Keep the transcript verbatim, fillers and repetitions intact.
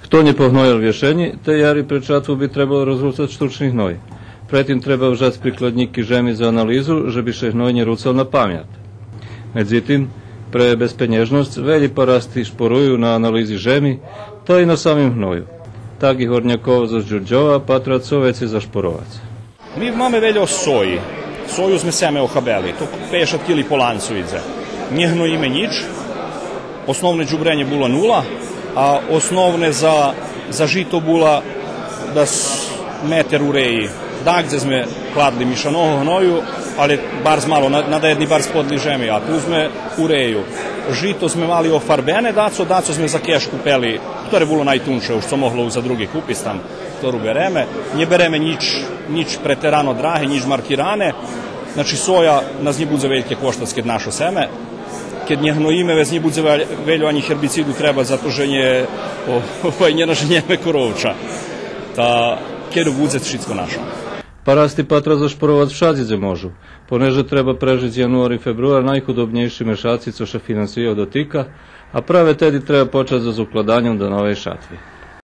Хто нє погноял вєшенї, тей яри пред жатву би требало розруцац штучни гной. Претим треба вжац прикладнїки жеми за анализу, же би ше гной нє руцал на памят. Медзитим, пре безпенєжносц велї парасти шпорую на анализи жеми, та и на самим гною. Так и Горнякова зоз Дюрдьова патра цо вецей зашпоровац. Ми маме вельо сої. Сою зме семе охабели. То пейдзешат кили по ланцу идзе. Нє гноїме нїч. Основне дюбренє була нула, а основне за, за жито була дас метер уреї. Дагдзе зме кладли мишаного гною, але барз мало, на, на даєдни барз подли жеми, а ту зме урею. Жито зме мали офарбене дацо, дацо зме за кеш купели, котре було найтунше, уж цо могло у задруги купиц там, котру береме. Нє береме нїч, нїч претерано драге, нїч маркиране. Значи, соя нас нє будзе вельке коштац кед нашо семе. Кед нє гноїме, вец нє будзе вель-, вельо анї гербициду треба, зато же нє, о, овай, нє наженєме коровча. Та кед будзе шицко нашо. Парасти патра зашпоровац вшадзи дзе можу, понеже треба прежиц януар и фебруар, найхудобнєйши мешаци цо ше финансийох дотика, а праве теди треба почац зоз укладаньом до новей жатви.